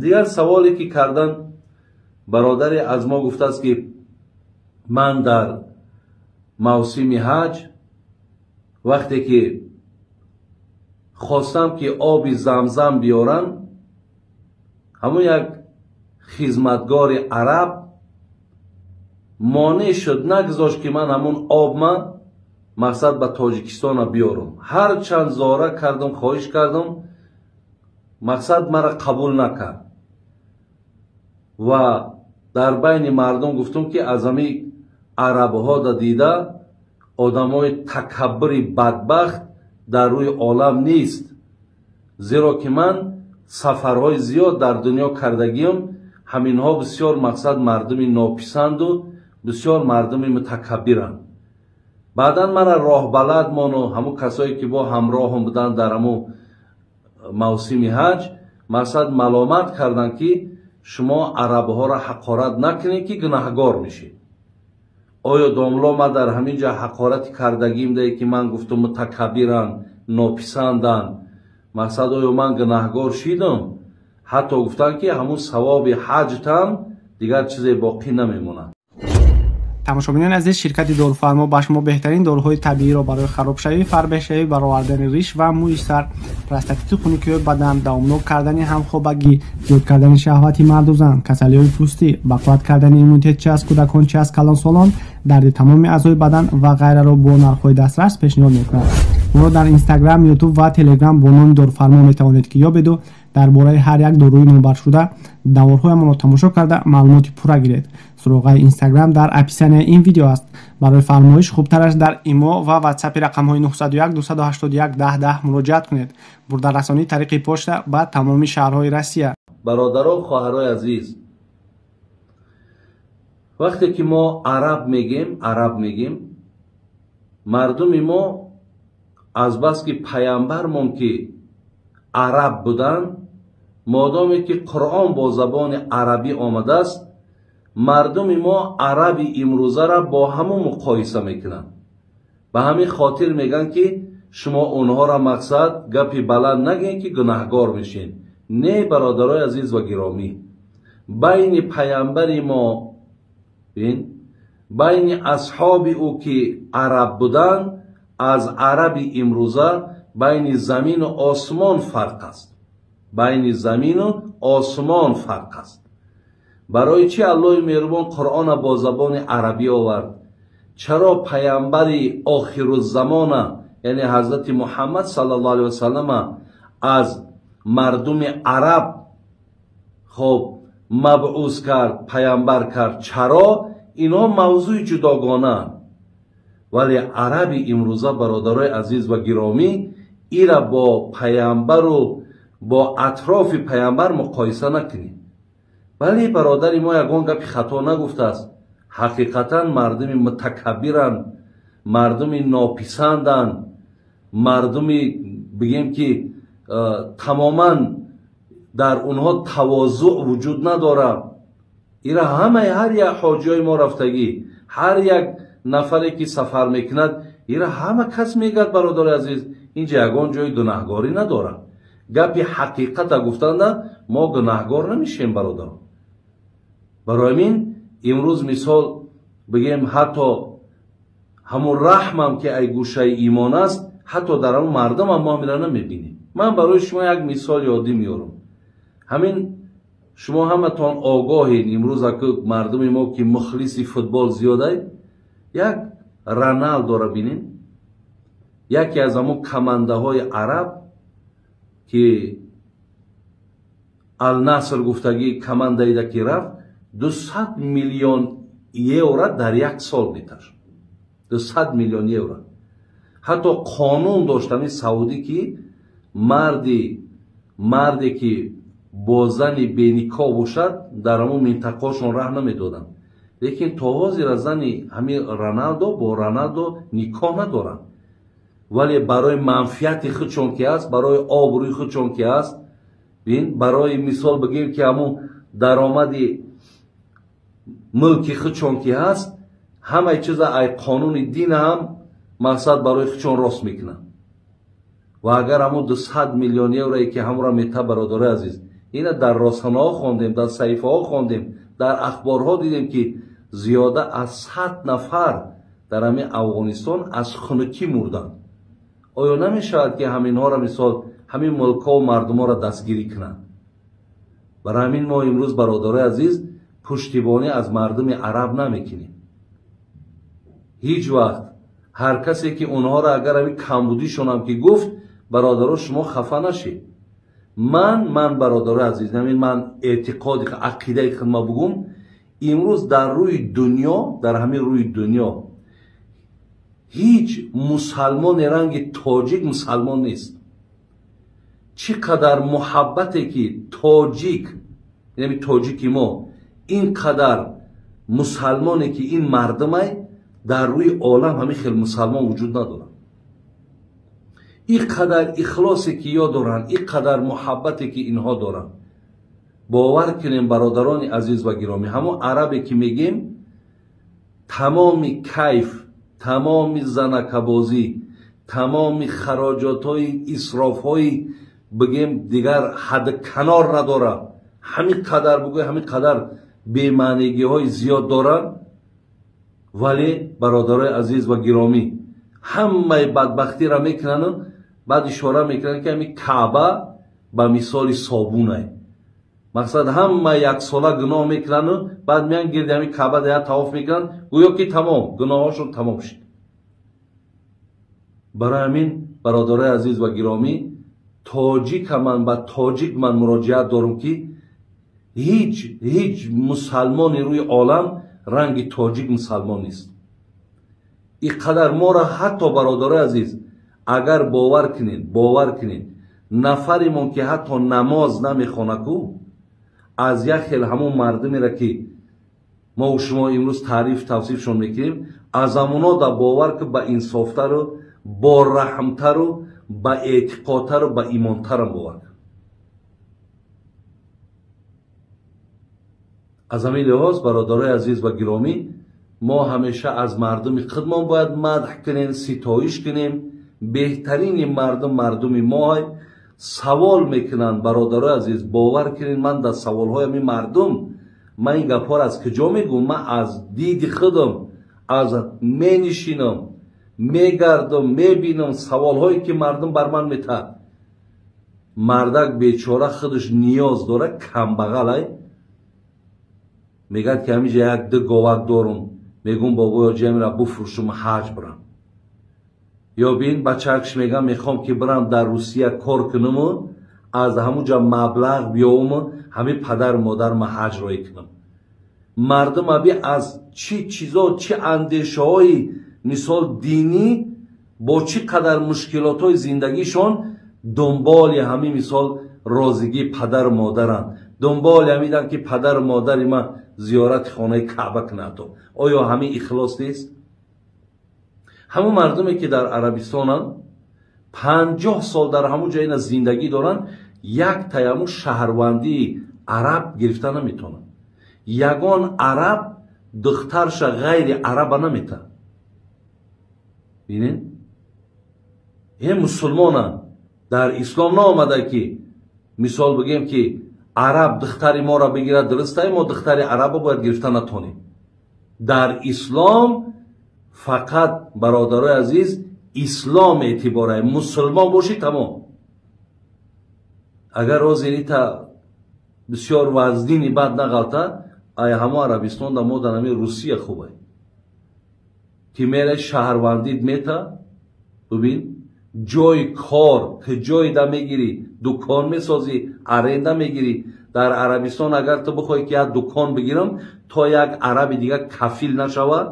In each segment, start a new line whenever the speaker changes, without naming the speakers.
Дигар саволе ки кардан, бародаре аз мо гуфтааст, ки ман дар мавсими ҳаҷ вақте ки хостам, ки оби Замзам биёрам, ҳамун як хизматгори араб монеъ шуд, нагузошт, ки ман ҳамун обма мақсад ба Тоҷикистона биёрам. Ҳарчанд зора кардам, хоҳиш кардам, мақсад мара қабул накард ва дар байни мардум гуфтум, ки аз ҳами арабҳо да дида одамои такаббури бадбахт дар рӯи олам нест, зеро ки ман сафарҳои зиёд дар дунё кардагиам, ҳаминҳо бисёр мақсад мардуми нописанду бисёр мардуми мутакаббиранд. Баъдан мара роҳбаладмону ҳамун касое, ки бо ҳамроҳам буданд дар ҳамун мавсими ҳаҷ, мақсад маломат карданд, ки шумо арабҳоро ҳақорат накунед, ки гунаҳгор мешед. Оё, домло, ман дар ҳамин ҷа ҳақорати кардагим дае, ки ман гуфтум мутакаббиранд, нописанданд, мақсад оё ман гунаҳгор шидам? Ҳатто гуфтанд, ки ҳамун савоби ҳаҷтам дигар чизе боқӣ намемонад.
Тамошобинони азиз, ширкати Доруфармо ба шумо беҳтарин доруҳои табииро барои харобшавӣ, фарбеҳшавӣ, баровардани риш ва мӯи сар, простатиту хунукиҳои бадан, давомнок кардани ҳамхобагӣ, зиёд кардани шаҳвати марду зан, касалиҳои пӯстӣ, бақувват кардани иммунитет чи аз кӯдакон, чи аз калонсолон, дарди тамоми аъзои бадан ва ғайраро бо нархҳои дастрас пешниҳод мекунад. Моро дар Инстаграм, Ютуб ва Телеграм бо номи Доруфармо метавонед, ки ёбеду дар бораи ҳар як доруи номбаршуда наворҳоямонро тамошо карда, маълумоти пурра гиред. Суроғаи Инстаграм дар описанияи ин видео аст. Барои фармоиш хубтараш дар Имо ва Ватсапи рақамҳои 901 281 10 10 муроҷиат кунед. Бурдарасонӣ тариқи почта ба тамоми шаҳрҳои Россия.
Бародарон, хоҳарои азиз, вақте ки мо араб мегем, араб мегем, мардуми мо азбаски паямбармон ки араб буданд, модоме ки Қуръон бо забони арабӣ омадааст, мардуми мо араби имрӯзара бо ҳамун муқоиса мекунанд. Ба ҳамин хотир мегӯянд, ки шумо онҳоро мақсад гапи баланд нагӯед, ки гунаҳгор мешед. Не, бародарои азиз ва гиромӣ, байни паямбари мо, байни асҳоби ӯ, ки араб буданд, аз араби имрӯза байни замину осмон фарқ аст, байни замину осмон фарқ аст. Барои чӣ Аллоҳи меҳрубон Қуръона бо забони арабӣ овард? Чаро паямбари охируззамона, яъне ҳазрати Муҳаммад саллаллоҳу алайҳи васаллама, аз мардуми араб хоб мабъус кард, паямбар кард? Чаро? Инҳо мавзӯи ҷудогонаанд, вале араби имрӯза, бародарои азиз ва гиромӣ, ира бо паямбару бо атрофи паямбар муқоиса накунед. Вале бародари мо ягон гапи хато нагуфтааст. Ҳақиқатан мардуми мутакаббиранд, мардуми нописанданд, мардуми бигем, ки тамоман дар онҳо тавозӯъ вуҷуд надорад. Ира ҳамаи ҳар як ҳоҷиҳои мо рафтагӣ, ҳар як нафаре, ки сафар мекунад, ира ҳама кас мегӯяд. Бародари азиз, инҷа ягон ҷои гунаҳгорӣ надорад. Гапи ҳақиқата гуфтанда мо гунаҳгор намешем, бародарон. Барои ҳамин имрӯз, мисол бигем, ҳатто ҳамун раҳмам, ки ай гӯшаи имон аст, ҳатто дар ҳамун мардумам мо ҳамира намебинем. Ман барои шумо як мисол ёдӣ меёрам. Ҳамин шумо ҳаматон огоҳед, имрӯз аку мардуми мо, ки мухлиси футбол зиёдай, як Роналдоро бинем, яке аз ҳамун командаҳои араб, ки Алнаср гуфтагӣ командаида ки рафт, 200 миллион евро дар як сол меташ, 200 миллион евро. Ҳатто қонун дошт ҳамин Саудӣ, ки марде ки бо зани беникоҳ бошад, дар ҳамун минтақаошон раҳ намедоданд. Лекин то ҳозира зани ҳамин Роналдо бо Роналдо никоҳ надоранд, вале барои манфиати худшон ки аст, барои обрӯи худшон ки аст, бин, барои мисол бигем, ки ҳамун даромади мулки худшон ки ҳаст, ҳамаи чиза ай қонуни дин ҳам мақсад барои худшон рост мекунанд. Ва агар ҳамун 200 миллион еврое, ки ҳамура мета, бародарои азиз, Ина дар расонаҳо хондем, дар саҳифаҳо хондем, дар ахборҳо дидем, ки зиёда аз 100 нафар дар ҳамин Афғонистон аз хунукӣ мурданд. Оё намешавад, ки ҳаминҳоро мисол ҳамин мулкҳо ва мардумҳоро дастгирӣ кунанд? Барои ҳамин мо имрӯз, бародарои азиз, пуштибонӣ аз мардуми араб намекунем. Ҳеҷ вақт ҳар касе ки онҳоро агар ҳамин камбудишонам ки гуфт, бародаро, шумо хафа нашед. Ман бародарои азиз, ҳамин ман эътиқоди ақидаи худма бугум, имрӯз дар рӯи дунё, дар ҳамин рӯи дунё ҳеҷ мусалмоне ранги тоҷик мусалмон нест. Чӣ қадар муҳаббате ки тоҷик, яъне тоҷики мо, ин қадар мусалмоне ки ин мардумай, дар рӯи олам ҳамин хел мусалмон вуҷуд надорад. Ин қадар ихлосе ки ё доранд, ин қадар муҳаббате ки инҳо доранд. Бовар кунем, бародарони азиз ва гиромӣ, ҳамон арабе ки мегем, тамоми кайф, тамоми занакабозӣ, тамоми хароҷотҳои исрофҳои бигем дигар ҳад канор надорад. Ҳамин қадар бугӯй, ҳамин қадар бемаънигиҳои зиёд доранд. Вале бародарои азиз ва гиромӣ, ҳамаи бадбахтиро мекунанд, баъд ишора мекунанд, ки ҳамин Каъба ба мисоли собунай. Мақсад, ҳама яксола гуноҳ мекунанд, баъд меянд гирди ҳамин Каъба да як тавоф мекунанд, гӯё ки тамом гуноҳҳошон тамом шуд. Барои ҳамин, бародарои азиз ва гиромӣ, тоҷика ман ба тоҷик ман муроҷиат дорам, ки ҳеҷ мусалмони рӯи олам ранги тоҷик мусалмон нест. Ин қадар моро ҳатто, бародарои азиз, агар бовар кунед, нафаремон ки ҳатто намоз намехонаку, аз як хел ҳамон мардумеро ки мо шумо имрӯз таъриф тавсифшон мекунем, аз ҳамоно да бовар ки ба инсофтару бораҳмтару ба эътиқодтару ба имонтарам бовар кун. Аз ҳамин лиҳоз, бародарои азиз ва гиромӣ, мо ҳамеша аз мардуми худмон бояд мадҳ кунем, ситоиш кунем. Беҳтарини мардум мардуми моҳ. Савол мекунанд, бародарои азиз, бовар кунед, ман дар саволҳои ҳамин мардум, ман ин гапҳоро аз куҷо мегӯм? Ман аз диди худам, аз менишинам, мегардам, мебинам саволҳое ки мардум бар ман метаҳад. Мардак бечора худаш ниёз дорад, камбағалай, мегӯяд ки ҳаминҷа як ду говак дорум, мегӯм бобоё ҷамира буфурӯшум, ҳаҷ бирам. Ё бин бачаакш мегӯям, мехоҳам ки бирам дар Русия кор кунаму аз ҳамунҷа маблағ биёвуму ҳамин падару модарма ҳаҷ роҳӣ кунам. Мардум аби аз чӣ чизо, чӣ андешаҳои мисол динӣ, бо чӣ қадар мушкилотҳои зиндагишон дунболи ҳамин мисол розигии падару модаранд, дунболи ҳамидан ки падару модари ман зиёрати хонаи Каъба кунад. Оё ҳамин ихлос нест? Ҳамон мардуме ки дар Арабистонанд, 50 сол дар ҳамон ҷо ина зиндагӣ доранд, як таяму шаҳрвандии араб гирифта наметавонанд. Ягон араб духтарша ғайри араба наметавонад. Бинед, ин мусулмонанд, дар ислом наомада ки мисол бигем ки араб духтари моро бигирад, дурустай, мо духтари араба бояд гирифта натонем. Дар ислом фақат, бародарои азиз, ислом эътиборай, мусулмон бошӣ тамом. Агар розинита бисёр вазнини бад нағалта, ай ҳамо Арабистон да мо дар ҳамин Русия хубай, ки мерай шаҳрвандид мета, бибин, ҷои кор ки ҷой да мегирӣ, дукон месозӣ, аренда мегирӣ. Дар Арабистон агар ту бихоҳӣ ки як дукон бигирам, то як араби дигар кафил нашавад,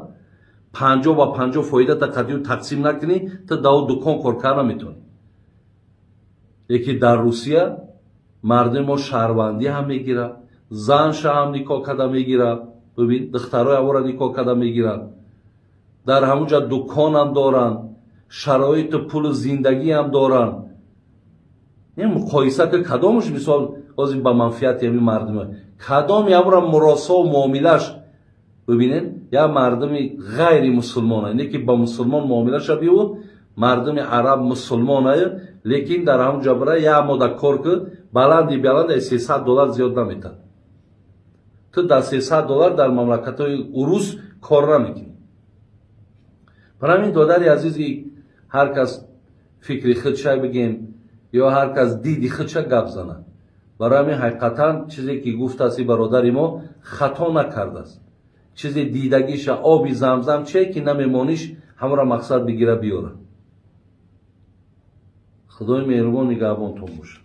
50 ба 50 фоидата қадиу тақсим накунӣ, ту дар дукон кор карда наметавонӣ. Лекин дар Русия мардуми мо шаҳрвандӣ ҳам мегирад, занша ҳам никоҳ карда мегирад, бибин, духтарои авора никоҳ карда мегиранд, дар ҳамунҷа дуконам доранд, шароиту пулу зиндагиам доранд. Ин муқоиса ки кадомаш мисол ҳозир ба манфиати ҳамин мардуме, кадоми ҳамура муросову муомилаш бибинед, як мардуми ғайри мусулмона, не ки ба мусулмон муомилаша биву Мардуми араб мусулмонаю, лекин дар ҳамун ҷо бира, як мода кор ки, баланди баланд 300 доллар зиёд наметад. Ту дар 300 доллар дар мамлакатҳои урус кор намекунӣ. Барои ҳамин, додари азизи, ҳар кас фикри худша бигем ё ҳар кас диди худша гап занад. Барои ҳамин, ҳақиқатан, чизе ки гуфтааст и бародари мо, хато накардааст. Чизе дидагиша, оби Замзам че ки намемониш, ҳамаро мақсад бигира, биёра. Худои меҳрубон нигаҳбонтон бошад.